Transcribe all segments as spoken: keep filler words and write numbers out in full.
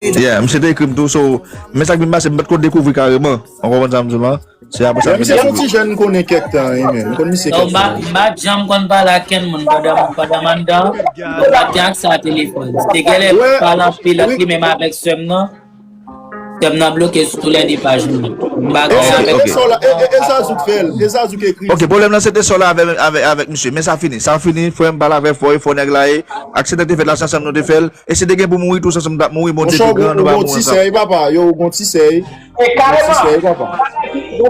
Yeah, misye te ekri m tou, so, men sa k vin pase, m pa t ko dekouvri kareman. Ou konprann sa m di w la? Se apre sa m vin dekouvri. Yon ti jèn m konnen kèk tan, wi, men. M konn misye kèk tan. M pa janm konn pale ak kenn moun pandan, pandan m anndan. M pa t gen aksè a telefòn. Se te genlè pale anpil ant li menm avèk sè m nan. Sè m nan bloke sou toulède paj nou. M pa gen avèk. E Zazou k fè l. E Zazou k ekri. Ok, pwoblèm nan se te sè w la avèk, avèk, avèk misye. Men sa fini. Sa fini, frè m, pale avè fò, e fò nèg la ye. Aksidan te fèt la, se ansanm nou te fè l. E si te gen pou mouri tou, se ansanm nou t ap mouri, Bondye pi gran, nou pa mouri ansanm. Ou gon ti sèy, papa. Yo, ou gon ti sèy. Ou gon ti sèy, papa. Ou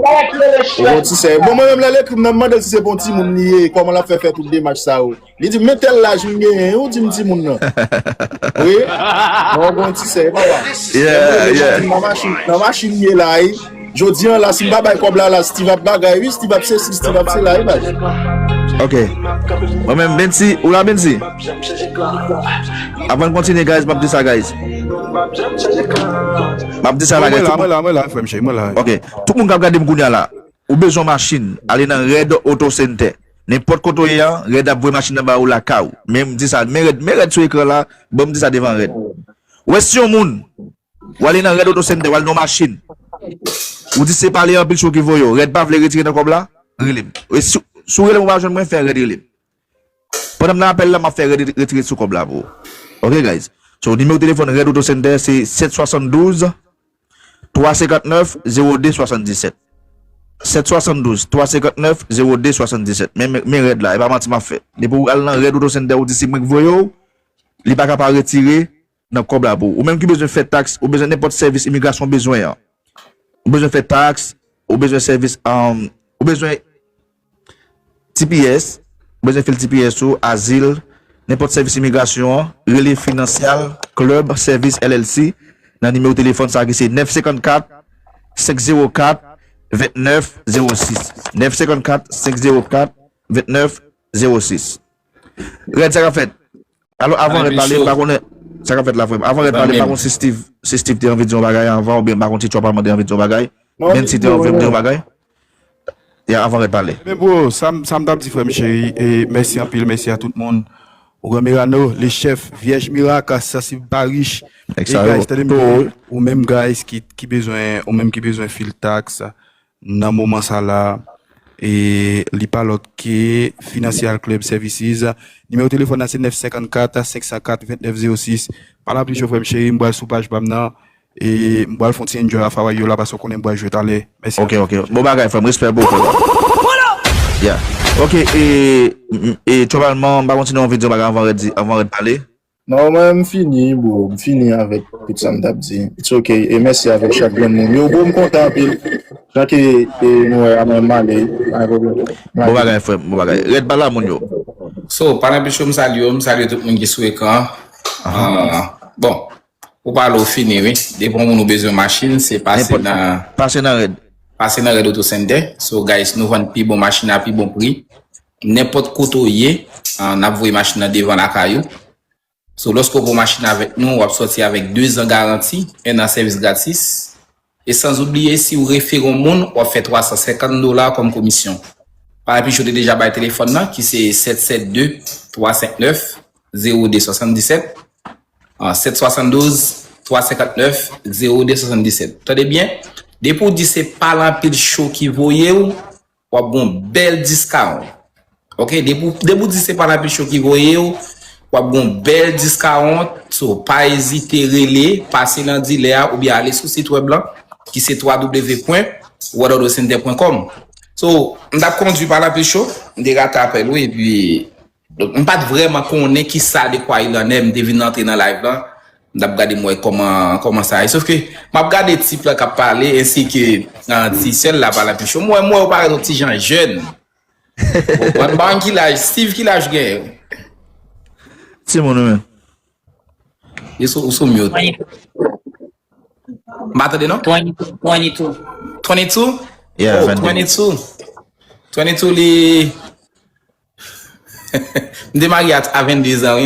gon ti sèy. Bon, mwen menm, lè l ekri m nan, m mande l si se pou yon timoun li ye, kòman l ap fè fè tout demach sa yo. Li di m, men tèl laj m genyen, ou di m timoun nan. Wi. Mwen, ou gon ti sèy, papa. Yeah, yeah. Nan machin, nan machin m ye la, wi. Jodi a la, si m pa bay kòb la, la, Steve ap bagay, wi, Steve ap sesi, Steve ap sela, wi, baz. Ok. Mwen menm, Bensi, ou la, Bensi? Avan n kontinye, guys, m ap di sa, guys. M ap di sa la, guys. Mwen la, mwen la, mwen la, frè m cheri, mwen la. Ok. Tout moun k ap gade m kounye a la, ou bezwen machin, ale nan Red Auto Center. Nenpòt kote w ye a, Red ap voye machin nan ba ou lakay ou. Men m di sa, men Red, men Red sou ekran la, ban m di sa devan Red. Ou wè si yon moun W ale nan Red Auto Center, w al nan machin. Ou di se Pale Anpil Show ki voye w. Red pa vle retire nan kòb la? Rele m. E si, si w rele m ou pa jwenn mwen, fè Red rele m. Pandan m nan apèl la, m ap fè Red retire sou kòb la pou ou. Ok, guys? So, nimewo telefòn Red Auto Center se sèt swasanndouz, twa senkantnèf, zewo de swasanndisèt. Sèt swasanndouz, twa senkantnèf, zewo de swasanndisèt. Men, men, men Red la, e pa manti m ap fè. Depi w al nan Red Auto Center, ou di se mwen k voye w, li pa ka pa retire nan kòb la pou ou. Ou menm ki bezwen fè taks, ou bezwen nenpòt sèvis imigrasyon bezwen an. Ou bezwen fè taks, ou bezwen sèvis, um, ou bezwen T P S, ou bezwen fil T P S ou, azil, nenpòt sèvis imigrasyon an, rele Finansyal Club Service L L C nan nimewo telefòn sa ki se nèf senkannkat, senk zewo kat, vennèf zewo sis. Nèf senkannkat, senk zewo kat, vennèf zewo sis. Red, sa k ap fèt? Alò, avan Red pale, m pa konnen sa k ap fèt la, frè m. Avan Red pale, m pa konnen si Steve, si Steve te anvi di yon bagay avan, oubyen m pa konnen si Chopalman te anvi di yon bagay. Men si te anvi di yon bagay. Ya, avan Red pale. Men bro, sa m, sa m t ap di, frè m cheri, e mèsi anpil, mèsi a tout moun. Ougan Merano, le chèf, Vyèj Mirak, Sansib Parich, e guys, tande m byen, ou menm guys ki, ki bezwen, ou menm ki bezwen fil taks, nan moman sa la, e li pa lòt ke Financial Club Services. Nimewo telefòn nan se nèf senkannkat, senk san kat, vennèf zewo sis. Pale Anpil Show, frè m cheri, m pral sou paj pa m nan, e m pral fè yon ti enjoy avèk yo la, paske w konnen m pral jwe talè. Mèsi. Ok, ok. Bon bagay, frè m. Respè pou ou, frè m. Yeah. Ok, e, e, Chopalman, m pa kontinye yon videyo bagay avan Red di, avan Red pale. Non, mwen, m fini, bro. M fini avèk tout sa m t ap di. It's ok. E mèsi avèk chak grenn moun. Yo, bro, m kontan anpil. Jan ke, e, nou wè a, mwen, m ale. Pa gen pwoblèm. M ale. Bon bagay, frè m. Bon bagay. Red, pale a moun yo. So, Pale Anpil Show, m salye w, m salye tout moun ki sou ekran an. Ah, bon, pou pale w fini, wi. Depi yon moun ou bezwen machin, se pase nan, pase nan Red. Pase nan Red Auto Center. So, guys, nou vann pi bon machin a pi bon pri. Nenpòt kote w ye, ah, n ap voye machin nan devan lakay ou. So, lòske w pran machin avèk nou, w ap sòti avèk de zan garanti, en an sèvis gratis. E sanzoubliye, si w refere yon moun, w ap fè twa san senkant dola kòm komisyon. Pale Anpil Show te deja bay telefòn nan, ki se sèt sèt de, twa senk nèf, zewo de swasanndisèt. Ah, sèt swasanndouz, twa senkant nèf, zewo de swasanndisèt. Tande byen, depi w di se Pale Anpil Show ki voye w, w ap gen yon bèl diskawon. Ok, depi, depi w di se Pale Anpil Show ki voye w, w ap gen yon bèl diskawon. So, pa ezite rele, pase nan dilè a, oubyen ale sou sit wèb lan, ki se w w w pwen world auto center pwen com. So, m t ap kondwi Pale Anpil Show, m te rate apèl ou, epi, donk, m pa t vrèman konnen kisa de kwa il en est, m te vin antre nan live lan, m t ap gade m wè kòman, kòman sa ye. Sof ke m ap gade tip la k ap pale, ensi ke, ah, ti sè l la, Pale Anpil Show. M wè, m wè ou parèt yon ti jan jèn. Ou konprann? M pa konn ki laj, Steve, ki laj ou genyen? Timoun, wi. Ou sou, ou sou mute. M pa tande, non? Twenty-two, twenty-two. Twenty-two? Yeah, oh, twenty-two. Twenty-two. Twenty-two, li, m te marye a, a vennde zan, wi.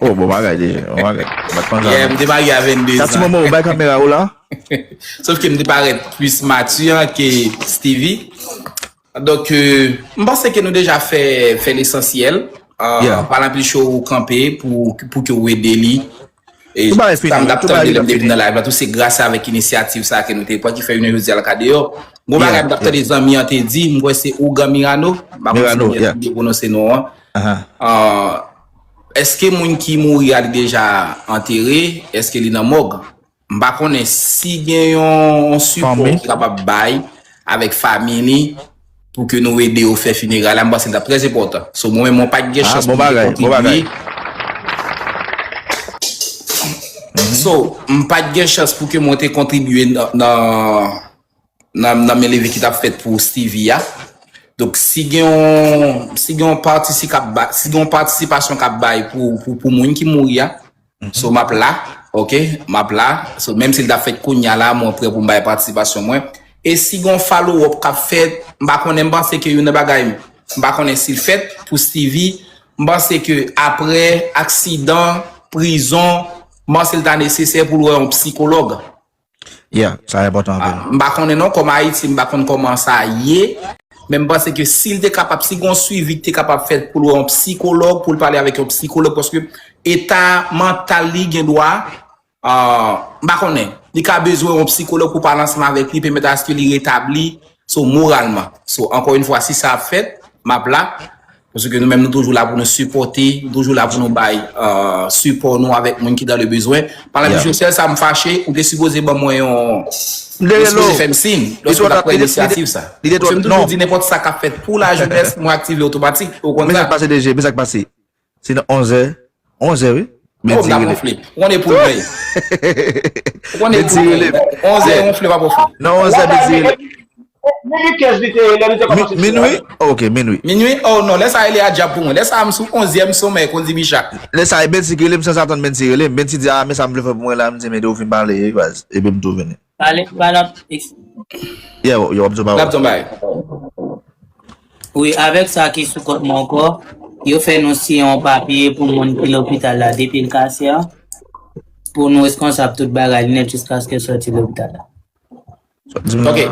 Oh, bon bagay, deja. Bon bagay. M pa t konn sa. Yeah, m te marye a vennde zan. Sa ti moman ou bay kamera ou la? Sof ke m te parèt plis mati ke Stevie. Donk, euh, m panse ke nou deja fè, fè lesansyèl. Euh, yeah. Pale Anpil Show kanpe pou, pou ke w ede li. E sa m t ap tande lè m te vin nan live la tou, se gras avèk inisyativ sa ke nou te pran ki fè jounen jodi a l ka deyò. Gon bagay m t ap tande zanmi an te di, m kwè se Ougan Mirano, m pa konn si mwen byen pwononse non an. Ah, èske moun ki mouri a li deja antere? Èske li nan mòg? M pa konnen si gen yon, yon sipò ki kapab bay avèk fanmi li pou ke nou ede yo fè fineray la, m panse l t ap trè enpòtan. So, mwen menm, mwen pa t gen chans pou mwen te kontribye. So, m pa t gen chans pou ke mwen te kontribye nan, nan, nan, nan men leve ki t ap fèt pou Steevie a. Donk, si gen yon, si gen yon patisi k ap ba-, si gen yon patisipasyon k ap bay pou, pou, pou moun ki mouri a, so, m ap la, ok, m ap la. So, menm si l ta fèt kounye a la, mwen prè pou m bay patisipasyon mwen. E si gen yon follow up k ap fèt, m pa konnen, m panse ke youn nan bagay, m pa konnen si l fèt pou Steevie, m panse ke apre aksidan, prizon, m panse l ta nesesè pou l wè yon psikològ. Yeah, sa enpòtan anpil. M pa konnen non, kòm Ayiti, m pa konn kòman sa ye, men m panse ke si l te kapab, si gen yon swivi ki te kapab fèt pou l wè yon psikològ, pou l pale avèk yon psikològ, paske eta mantal li gen dwa, ah, m pa konnen, li ka bezwen yon psikològ pou pale ansanm avèk li, pèmèt aske li retabli, so, moralman. So, ankò yon fwa, si sa ap fèt, m ap la. Paske nou menm, nou toujou la pou nou sipòte, nou toujou la pou nou bay, euh, sipò nou avèk moun ki dans le besoin. Palan plis yo, sèl sa m fache, ou te sipoze ban mwen yon, ou te sipoze fè m siy lòske w t ap pran inisyativ sa. Paske m toujou di nenpòt sa k ap fèt pou lajenès, mwen aktive otomatik. Ou konn sa? Men sa k pase, D J, men sa k pase. Se nan onzè, onzè, wi. Oh, m t ap wonfle. Ou konnen pou l veye. Ou konnen pou l veye. Onzè, wonfle, pa wonfle. Nan onzè, Beti rele. Minui kenz li te ye, lè li te kòmanse. Minui? Oh, ok, minui. Minui? Oh, non, lè sa rele a dyab pou mwen. Lè sa a m sou onzyèm somèy, konn di Micha. Lè sa a, Beti rele m, san sa tann Beti rele m. Beti di, ah, men sa m vle fè pou mwen la, m di, men de ou fin pale, wi, baz. Epi m tou vini. Pale, pale. Yeah, yo, w ap di yon pawòl. L ap di yon bagay. Wi, avèk sa ki sou kont mwen ankò, yo fè nou siyen yon papye pou moun ki lopital la depi l kase a, pou nou reskonsab tout bagay li nèt jiskaske l sòti lopital la. Ok.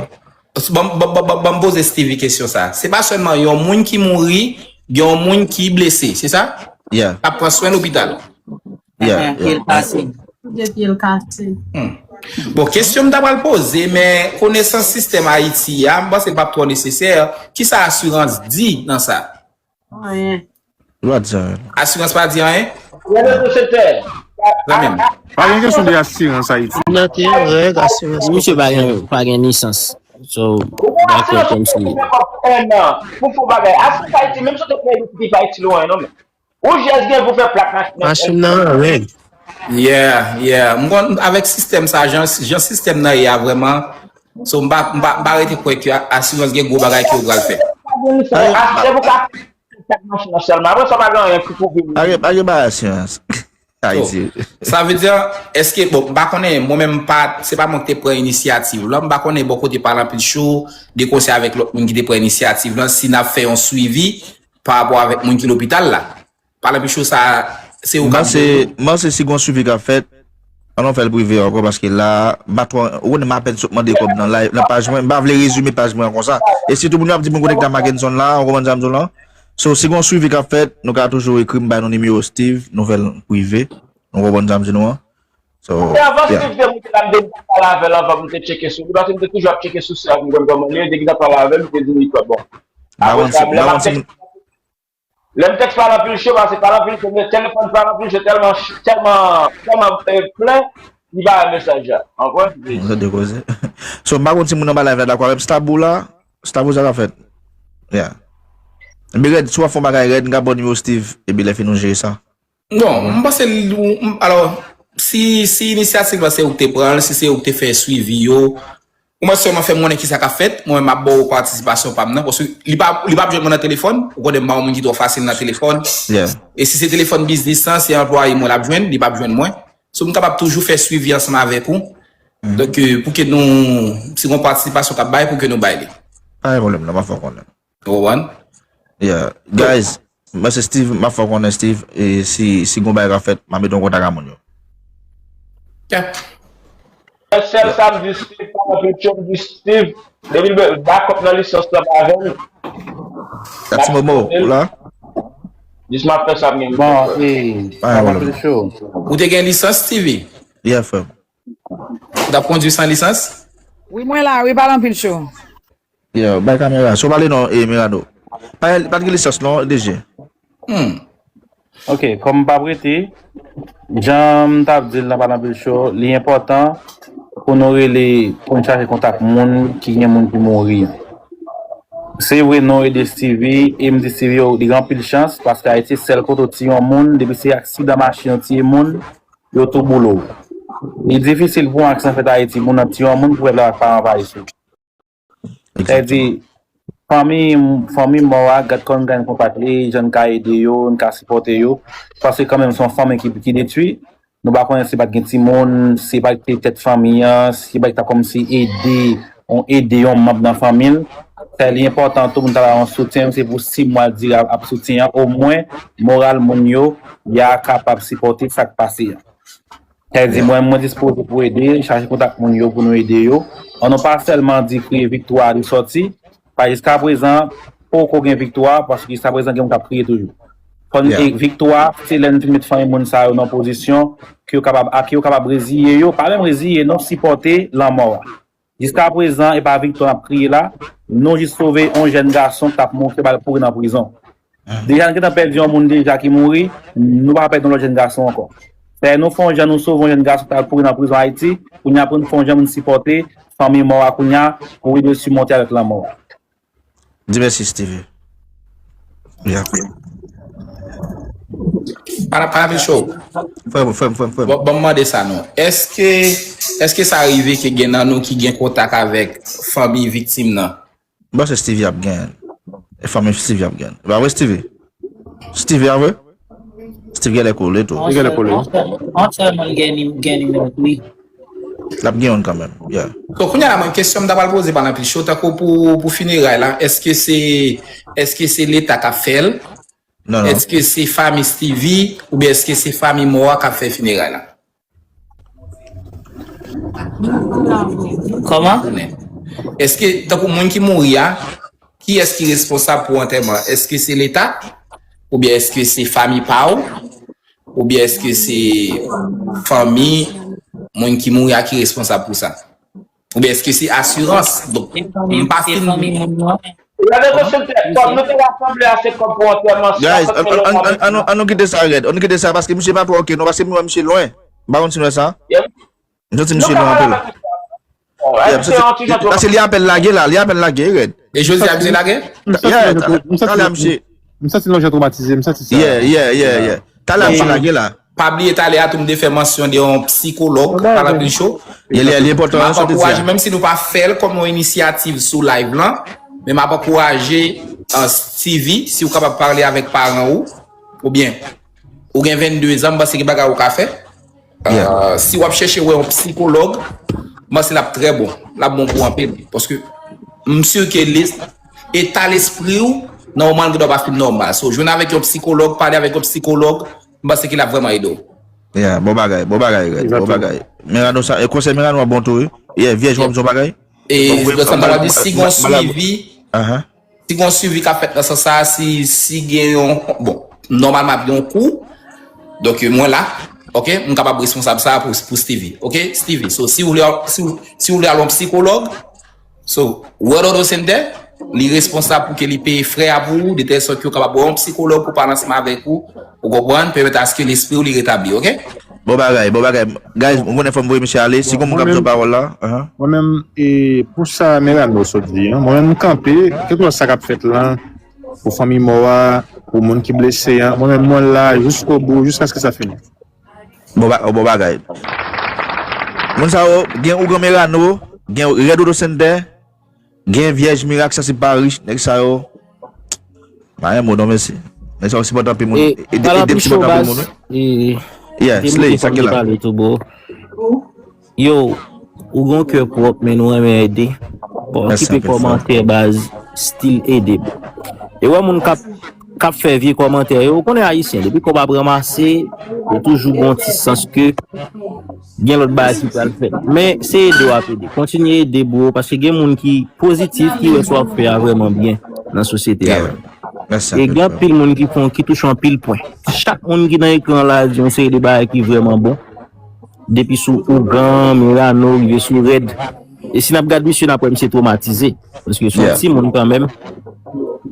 Ban m, ban m, ban m, ban m poze Steevie kesyon sa. Se pa sèlman yon moun ki mouri, gen yon moun ki blese, se sa? Yeah. K ap pran swen lopital. Yeah, yeah. Pye l kase. Kote pye l kase. Hmm. Bon, kesyon m ta pral poze, men konesans sistèm Ayiti a, m panse l p ap twò nesesè. Kisa asirans di nan sa? Anyen. Li pa di anyen. Asirans pa di anyen? Zanmi m. Pa gen kesyon de asirans Ayiti. Nan te règ asirans. Misye pa gen, pa gen lisans. So, dakò, kòmsi. Pou fè bagay. Asirans Ayiti, menm si w te fè li, li pa itil ou anyen, non, men. Ou jis gen pou fè plak machin nan. Machin nan, wi. Yeah, yeah. M konn avèk sistèm sa, jan, jan sistèm nan ye a vrèman. So, m pa, m pa, m pa rete kwè ke a-, asirans gen gwo bagay ke yo pral fè. Achte pou ka plak machin nan sèlman. Apre sa, pa gen anyen ki pwouve. Pa gen, pa gen bagay asirans. Ayiti. So, sa vle di, èske, bon, m pa konnen, mwen menm m pa, se pa mwen ki te pran inisyativ la, m pa konnen bò kote Palan Pil Cho, de konsèy avèk lòt moun ki te pran inisyativ la, si n ap fè yon swivi pa rapò avèk moun ki lopital la. Palan Pil Cho sa, se ou k ap jere. M panse, m panse si gon swivi k ap fèt, ann nou fè l prive ankò, paske la, m pa twò, ou konnen m apèn sot mande kòb nan live, nan paj mwen, m pa vle rezime paj mwen an konsa. E sitou moun yo ap di m konekte a Mackenson la, ou konprann sa m di w lan? So, si gon swivi k ap fèt, nou ka toujou ekri m, bay nou nimewo Steve, nou fè l prive. Ou konprann sa m di nou an? So, yeah. Anvan Steve te monte la, m te pale avè l anvan pou m te tcheke sou li, paske m te toujou ap tcheke sou sè a pou m konn kòman li ye, m te gentan pale avè l, m te di li, bon. Apre sa, lè m ap tèks-, lè m tèks Palan Pil Cho, paske Palan Pil Cho, men telefòn Palan Pil Cho tèlman, tèlman, tèlman, eh, plen, li pa wè mesaj la. Ou konprann? Mwen tande koze. So, m pa konn si moun anba live la dakò avè m. Stabou la, Stabou, sa k ap fèt? Yeah. Men Rèd, si w ap fè yon bagay Rèd, m ka ba w nimewo Steve, epi lè fini nou jere sa. Non, m panse l, ou, m, alò, si, si inisyativ la se ou ki te pran l, si se ou ki te fè swivi yo, ou mwen sèlman fè m konnen kisa k ap fèt, mwen menm m ap ba w patisipasyon pa m nan, paske li pa, li p ap jwenn mwen nan telefòn, ou konnen m pa yon moun ki twò fasil nan telefòn. Yeah. E si se telefòn biznis lan, se anplwaye mwen l ap jwenn, li p ap jwenn mwen. So, m kapab toujou fè swivi ansanm avèk ou. Mhm. Donk, euh, pou ke nou, si gon patisipasyon k ap bay, pou ke nou bay li. Pa gen pwoblèm, non, m ap fè w konnen. Ou konprann? Yeah. Guys, mwen se Steve, m ap fè w konnen Steve, e si, si gon bagay ka fèt, m ap mete w an kontak a moun yo. Yeah. Sèl sa m di Steve, pa nan picture, m di Steve, depi l backup nan lisans lan pa avè l. Gad ti momo, ou la? Jis m ap fè sa m gen pou m fè. Bon, e, pa anpil cho. Ou te gen lisans, Steevie? Yeah, frè m. Ou t ap kondui san lisans? Wi, mwen la, wi, pa anpil cho. Yeah, bay kamera. Si w pale non, e, Mirano. Pa, pa t gen lisans non, D J. Hmm. Ok, kòm m p ap rete, jan m t ap di l nan pa anpil cho, li enpòtan pou nou rele, pou n chache kontak moun ki gen moun ki mouri an. Se vre, nou ede Steevie, e m di Steevie, yo, li gen anpil chans, paske Ayiti se sèl kote w tiye yon moun, depi se aksidan machin ou tiye moun, yo tou boule w. Li difisil pou yon aksidan fèt Ayiti, moun nan tiye yon moun, pou pèp la pa anvayi sou. Sèdi, fanmi, fanmi mò a, gad kòman n ka kontakte, jan n ka ede yo, n ka sipòte yo. Paske kanmenm, se yon fanmi ki, ki detwi. Nou pa konnen si pa t gen timoun, si pa t te tèt fanmi an, si pa t ta kòmsi ede, yon ede yon manm nan fanmi l. Sa li enpòtan tou pou n ta ba yon soutyen, se pou si mwa di ap, ap soutyen an, omwen moral moun yo, y a kapab sipòte sa k pase an. Sa vle di, mwen, mwen dispoze pou ede, chache kontak moun yo pou nou ede yo. An nou pa sèlman di kriye viktwa li sòti, pa jiska prezan, poko gen viktwa, paske jiska prezan gen moun k ap kriye toujou. Fò n, e viktwa, se lè n fin met fanmi moun sa yo nan pozisyon ke yo kapab, a ke yo kapab reziye yo, pa menm reziye non, sipòte lanmò a. Jiska prezan, e pa viktwa n ap kriye la, nou jis sove yon jèn gason k t ap mouri, ba l pouri nan prizon. Deja, n gentan pèdi yon moun deja ki mouri, nou pa pèdi yon lòt jèn gason ankò. Fè nou fè yon jan nou sove yon jèn gason k t ap pouri nan prizon Ayiti, kounye a pou n fè yon jan pou n sipòte fanmi mò a kounye a, pou ede l simonte avèk lanmò a. Di mèsi, Steevie. Yeah. Para, para Micho. Frè m, frè m, frè m, frè m. Bon, bon, m mande sa non. Èske, èske sa rive ke gen nan nou ki gen kontak avèk fanmi viktim nan? M panse Steevie ap gen. E fanmi Steevie ap gen. E pa vre, Steevie? Steevie a vre? Steve genlè kole tou. Li genlè kole. An sèl, an sèl moun gen ni-, gen nimewo, wi. L ap gen youn kanmenm. Yeah. So, kounye a la, mwen, kesyon m ta pral poze pa nan pi cho, tankou pou, pou fineray la, èske se, èske se Leta k ap fè l? Non, non. Èske se fanmi Steevie, oubyen èske se fanmi mò a k ap fè fineray la? Kòman? Èske, tankou moun ki mouri a, kiyès ki responsab pou antèman? Èske se Leta? Oubyen èske se fanmi pa w? Oubyen èske se fanmi moun ki mouri a ki responsab pou sa? Oubyen èske se asirans? Donk, m pa fin. Gade, mesye, kòb nou te rasanble a, se kòb pou antèman. Guys, an, an, an, an, an nou, an nou kite sa rèd. An nou kite sa paske misye pa twò oke non, paske m wè misye lwen. M pa konn si nou wè sa. M santi misye lwen anpil. Yeah, m santi, paske li apèn lage la, li apèn lage, rèd. E José a misye lage? Yeah, talè a misye. M santi l yon jan twomatize, m santi sa. Yeah, yeah, yeah, yeah. Talè a misye lage la. Pa bliye talè a tou m te fè mansyon de yon psikològ, pa nan pi cho. Li, li, li enpòtan, m ap ankouraje, menm si nou pa fè l kòm yon inisyativ sou live lan, men m ap ankouraje, uh, Steevie, si w kapab pale avèk paran ou, oubyen ou gen vennde zan, m panse gen bagay ou ka fè. Uh, si w ap chèche wè yon psikològ, m panse l ap trè bon. L ap bon pou anpil. Paske m si ke eta lespri w, nòmalman, li dwe pa fin nòmal. So, jwenn avèk yon psikològ, pale avèk yon psikològ, m panse ke l ap vrèman ede w. Yeah, bon bagay, bon bagay, Rèd, bon bagay. Mirano sa, e konsèy Mirano an bon tou, wi. Yeah, vyèj, w ap di yon bagay? E, donk, sa m ta di, si gon swivi, si gon swivi k ap fèt nan sans sa, si, si gen yon, bon, nòmalman ap gen yon kou, donk, mwen la, ok, m kapab responsab sa pou, pou Steevie, ok, Steevie. So, si w vle, si w, si w vle al yon psikològ, So, World Auto Center, li responsab pou ke li peye frè a pou ou, de tèl sòt ke w kapab wè yon psikològ pou pale ansanm avèk ou, ou konprann, pèmèt aske lespri w li retabli, ok? Bon bagay, bon bagay. Guys, m konnen fò m voye misye ale, si gon moun k ap di yon pawòl la. Mwen menm, e, pou sa Mirano sot di an, mwen menm m kanpe, kèlkeswa sa k ap fèt la, pou fanmi mò a, pou moun ki blese an, mwen menm mwen la jiskobou, jiskaske sa fini. Bon, ba, bon bagay. Moun sa yo, gen ougan Merano, gen Rèd Odo Sentè, gen Vyèj Mirak, Sansib pa rich, nèg sa yo. Pa gen mo non, mesye. Nèg sa yo sipòte anpil moun. Ede, ede m sipòte anpil moun, wi. Yeah, Slay, sa ki la. Yo, ou gon kè pwòp, men nou renmen ede. Bon, okipe kòmantè, baz, still ede. E wè moun k ap, k ap fè vye kòmantè yo, ou konnen ayisyen, depi kòb ap ranmase, yo toujou gon ti sans ke gen lòt bagay ki pral fèt. Men, se ede w ap ede. Kontinye ede, bro, paske gen moun ki pozitif, ki wè sa w ap fè a vrèman byen nan sosyete a. E gen anpil moun ki fè, ki touche anpil pwen. Chak moun ki nan ekran la di yon seri de bagay ki vrèman bon. Depi sou Ougan, Mirano, rive sou Rèd. E si n ap gad misye, n ap wè misye twomatize. Paske se yon timoun kanmenm.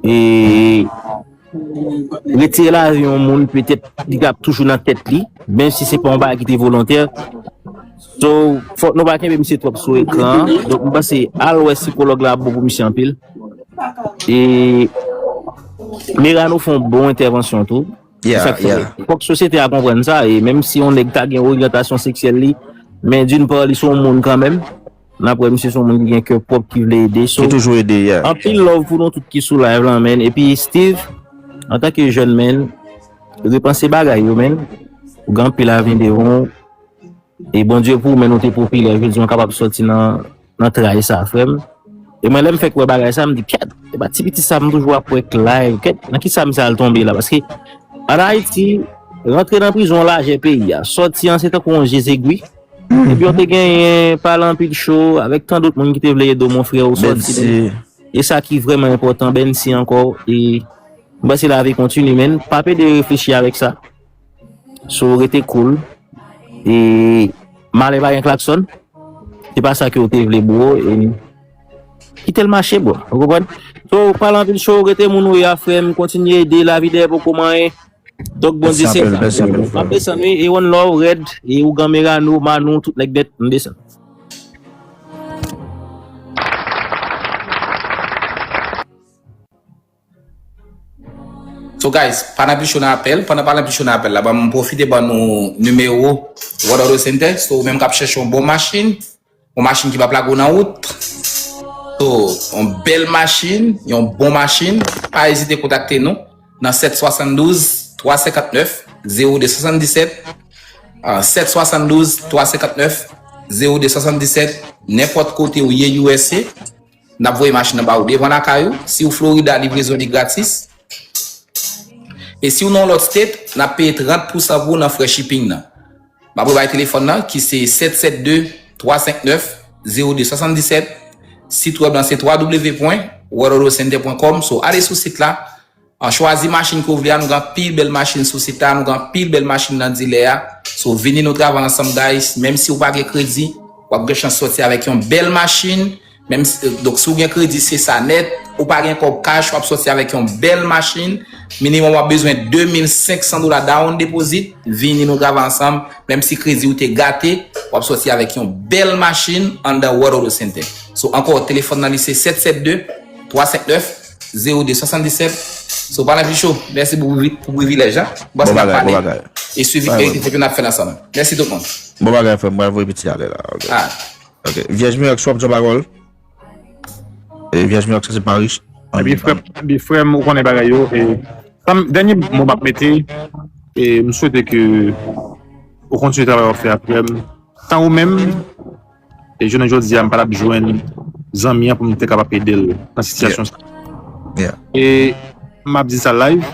E retire lavi yon moun, petèt, li t ap toujou nan tèt li. Menm si se pa yon bagay ki te volontè. So, fòk nou pa kenbe misye twòp sou ekran an. Donk, m panse, al wè sikològ la ap bon pou misye anpil. E Mirano fè yon bon entèvansyon tou. Se sa k fè. Fòk sosyete a konprann sa, e menm si yon nèg ta gen oryantasyon seksyèl li, men d'une part, li se yon moun kanmenm. N ap wè misye se yon moun ki gen kè pwòp, ki vle ede. So, ki toujou ede, yeah. Anpil love pou nou tout ki sou live lan, man. Epi, Steve, antanke jèn, man, repanse bagay yo, man. Ou gen anpil avni devan w. E Bondye pou ou, men nou te popilè, jodi a w kapab sòti nan, nan tray sa, frè m. E mwen, lè m fèk wè bagay sa, m di, kèt, e pa ti piti sa, m toujou ap wè k live, kèt, nan ki sa misye al tonbe la? Paske, ann Ayiti, rantre nan prizon lajè peyi a, sòti an, se tankou yon je zegwi. Epi w te genyen Pale Anpil Show, avèk tan dòt moun ki te vle ede w, mon frè, ou sòti. E sa ki vrèman enpòtan, Bensi ankò, e m panse lavi kontinye, men pa pede reflechi avèk sa. So, rete cool. E malè pa gen klaksòn. Se pa sa ke w te vle, bro. E kite l mache, bro. Ou konprann? So, Pale Anpil Show, rete moun ou ye a, frè m. Kontinye ede, lavi dèyè poko manyen. Donk, Bondye se sa. M ap desann, wi. E one love, Rèd, e Ougan, Merano, Manou, tout nèg nèt, m desann. So guys, Pale Anpil Show nan apèl. Pandan Pale Anpil Show nan apèl la, ban m pwofite ban nou nimewo World Auto Center. So, ou menm k ap chèche yon bon machin, yon machin ki p ap lage w nan wout. So, yon bèl machin, yon bon machin, pa ezite kontakte nou nan sèt swasanndouz, twa senkantnèf, zewo de swasanndisèt, ah, sèt swasanndouz, twa senkantnèf, zewo de swasanndisèt, nenpòt kote ou ye U S A. N ap voye machin nan ba ou devan lakay ou. Si w Florida, livrezon li gratis. E si w nan yon lòt state, n ap peye trant pousan pou ou nan frè shipping nan. M ap rebay telefòn nan ki se sèt sèt de, twa senk nèf, zewo de swasanndisèt. Sit wèb lan se w w w pwen world auto center pwen com. So, ale sou sit la, an chwazi machin ke w vle a, nou gen anpil bèl machin sou sit la, nou gen anpil bèl machin nan dilè a. So, vini nou travay ansanm, guys. Menm si w pa gen kredi, w ap gen chans sòti avèk yon bèl machin. Menm si, donk, si w gen kredi, se sa nèt. Ou pa gen kòb cash, w ap sòti avèk yon bèl machin. Minimòm, w ap bezwen de mil senk san dola down deposit. Vini nou travay ansanm. Menm si kredi w te gate, w ap sòti avèk yon bèl machin anndan World Auto Center. So, ankò, telefòn nan li se sèt sèt de, twa senk nèf, zewo de swasanndisèt. So, Pale Anpil Show, mèsi pou, pou privilèj la. Bon bagay, bon bagay. E swivi Verite T V n ap fè l ansanm. Mèsi tout moun. Bon bagay, frè m. Mwen voye piti ale la. Ok. Ah. Ok. Vyèj Miraks, w ap di yon pawòl? E Vyèj Miraks, se Paris. Epi frè m, epi frè m, ou konnen bagay yo. E, sa m, dènye mo m ap mete, e m swete ke ou kontinye travay w ap fè a, frè m. Tan ou menm, e jounen jodi a, m pa t ap jwenn zanmi an pou m te kapab ede l nan sitiyasyon sa. E m ap di sa live,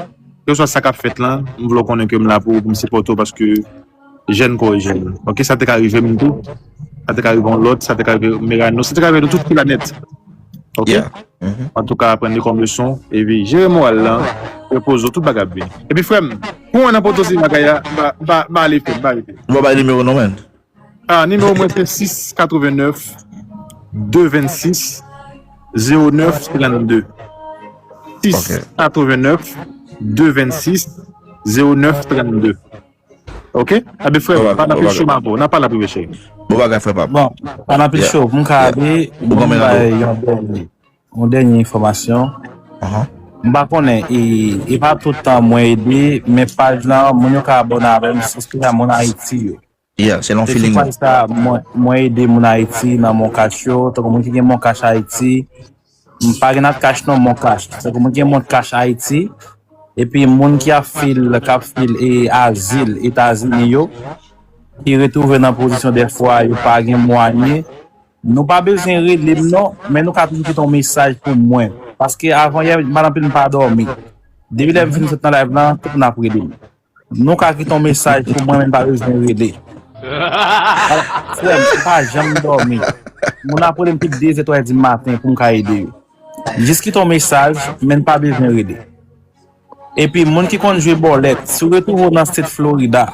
kèlkeswa sa k ap fèt lan, m vle w konnen ke m la pou ou, pou m sipòte w, paske jèn kò jèn. Ok, sa te ka rive m tou. Sa te ka rive yon lòt, sa te ka rive Merano, sa te ka rive nou tout ki la nèt. Ok? Antouka, pran li kòm leson, epi jere moral lan, repoze w, tout bagay ap vini. Epi frè m, pou mwen nan poto si bagay la, m pa, m pa, m pa ale frè m, m pa rete. Ou pa bay nimewo non, man. Ah, nimewo mwen se sis katrevennèf, de vennsis, zewo nèf trannde. Sis katrevennèf, de vennsis, zewo nèf trannde. Ok? Abe frè, pa nan pil cho, m avè w. N a pale api, cheri. Bon bagay, frè pa m. Bon, pa nan pil cho. Pou m ka ale, pou m bay yon dènye, yon dènye enfòmasyon. M pa konnen, e, e pa tout tan mwen ede, men paj lan, moun yo ka abòne avè m, espesyalman moun Ayiti yo. Yeah, se yon feeling. Paj sa, mwen, mwen ede moun Ayiti nan Moncash yo, tankou moun ki gen Moncash Ayiti, m pa gen Natcash non, Moncash. Tankou moun ki gen Moncash Ayiti, epi moun ki ap fil, k ap fil e azil Etazini yo, ki retwouve nan pozisyon dèfwa yo pa gen mwayen, nou pa bezwen rele m non, men nou ka toujou kite yon mesaj pou mwen. Paske avan yè, madanm anpil m pa dòmi. Depi lè m fin sot nan live lan, tout moun ap rele m. Nou ka kite yon mesaj pou mwen, men n pa bezwen rele. Frè m, m pa janm dòmi. Moun ap rele m tout de zè, twa zè di maten pou m ka ede yo. Jis kite yon mesaj, men n pa bezwen rele. Epi moun ki konn jwe bòlèt, si w retwouve w nan state Florida,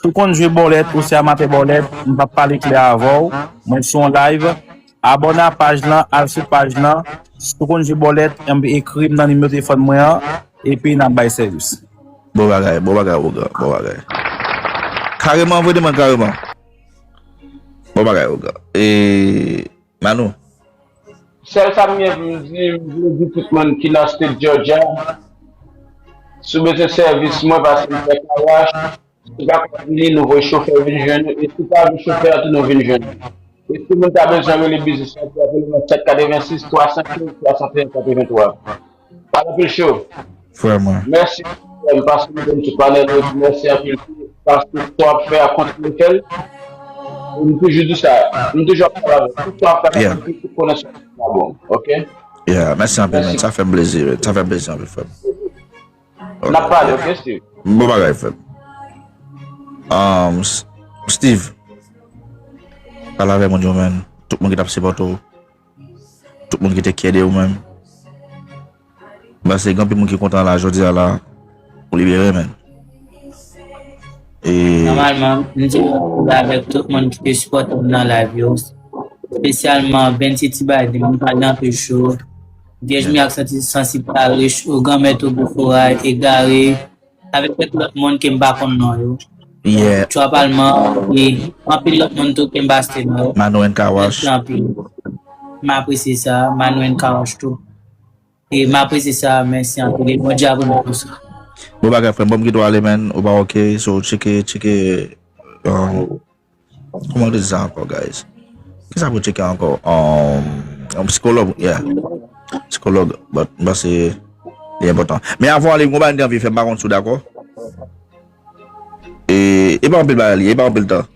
si w konn jwe bòlèt ou se amatè bòlèt, m p ap pale klè avè w, mwen sou yon live, abòne a paj lan, al sou paj lan, si w konn jwe bòlèt, enben ekri m nan nimewo telefòn mwen an, epi n ap bay sèvis. Bon bagay, bon bagay, Ougan, bon bagay. Kareman, voye demann kareman. Bon bagay, Ougan. E, Manou. Sèl sa m gen pou m di, m vle di tout moun ki nan state Georgia, si w bezwen sèvis mwen, pase m fè car wash, si w pa ka vini, nou voye chofè vin jwenn ou, e si w pa vin chofè a tou nou vin jwenn ou. E si moun ta bezwen rele biznis lan, pou apele nan sèt katrevensis, twa san kenz, swasanteyen katrevenntwa. Pa gen anpil cho. Frè mwen. Mèsi frè m, paske m konn tout panèl yo, mèsi anpil tou, paske sa w ap fè a kontinye fè l. M toujou di sa, m toujou ap travay, tout sa w ap fè a kontinye, tout konesans la bon, ok? Yeah, mèsi anpil, man. Sa fè m plezi, man. Sa fè m plezi anpil, frè m. N ap pale, ok, Steve? Bon bagay, frè m. Um, Steve, pale avè moun yo, man. Tout moun ki t ap sipòte w. Tout moun ki te kyè de ou menm. Paske gen anpil moun ki kontan la jodi a la. Ou libere, man. E... Nòmalman, m di mèsi avèk tout moun ki te sipòte m nan live yo. Espesyalman Benty T Biden, m pale anpil cho. Vyèj mi ak santi sansib pa rich, ou granmèt ou Bouforay, egare, avèk kèk lòt moun ke m pa konn non yo. Yeah. Twa Palman, e anpil lòt moun tou ke m pa site non yo. Manou and Kawash. Mèsi anpil. M apresye sa, Manou and Kawash tou. E m apresye sa, mèsi anpil. E Bondye ap remèt nou sa. Bon bagay, frè m. Bon, m kite w ale, man. Ou pa ok, so tcheke, tcheke. Um, kòman yo te di sa ankò, guys? Kisa pou tcheke ankò? Um, um, psikològ, yeah. Psikològ, but m panse li enpòtan. Men avan w ale, m gon bagay m te anvi fè, m pa konn si w dakò. E, e pa anpil bagay li, e pa anpil tan.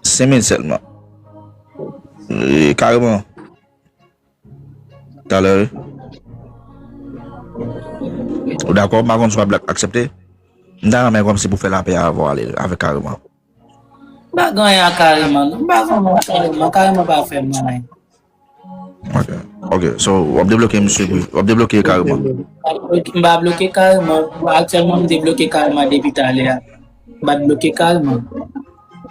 Senk minit sèlman. E, kareman. Talè, wi. Ou dakò? M pa konn si w ap aksepte. M ta renmen kòmsi pou fè lapè avan w ale avèk kareman. M pa gen anyen ak kareman, non. M pa gen anyen ak kareman. Kareman pa fè m anyen. Ok. Ok. So, w ap debloke misye, wi. W ap debloke kareman. M pa bloke kareman. Aktyèlman, m debloke kareman depi talè a. M pa t bloke kareman.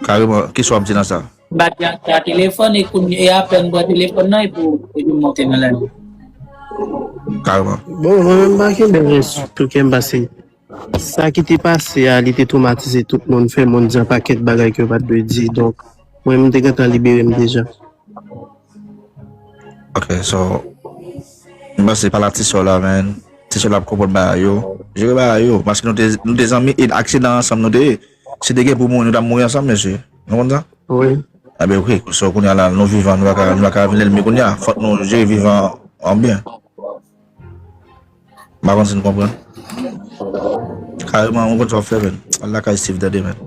Kareman, kisa w ap di nan sa? M pa t gen aksè a telefòn, e kounye, e apèn m pran telefòn nan, epi, epi m monte nan lari. Kareman. Bon, mwen menm m pa kenbe res tou ke m pase. Sa ki te pase a, li te twomatize tout moun, fè moun di yon pakèt bagay ke yo pa t dwe di. Donk, mwen menm m te gentan libere m deja. Ok, so, m panse pale ak ti sè w la, man. Ti sè w la ap konprann bagay yo. Jere bagay yo. Paske nou te, nou te zanmi, e aksidan ansanm nou te ye. Si te gen pou mouri, nou t ap mouri ansanm, mesye. Nou konn sa? Wi. Enben, ok. So, kounye a la, nou vivan, nou pa ka, nou pa ka vin lènmi kounye a. Fòk nou jere vivan an byen. M pa konn si n konprann. Kareman, ou konn sa w ap fè, man. Al lakay Steve, tande, man.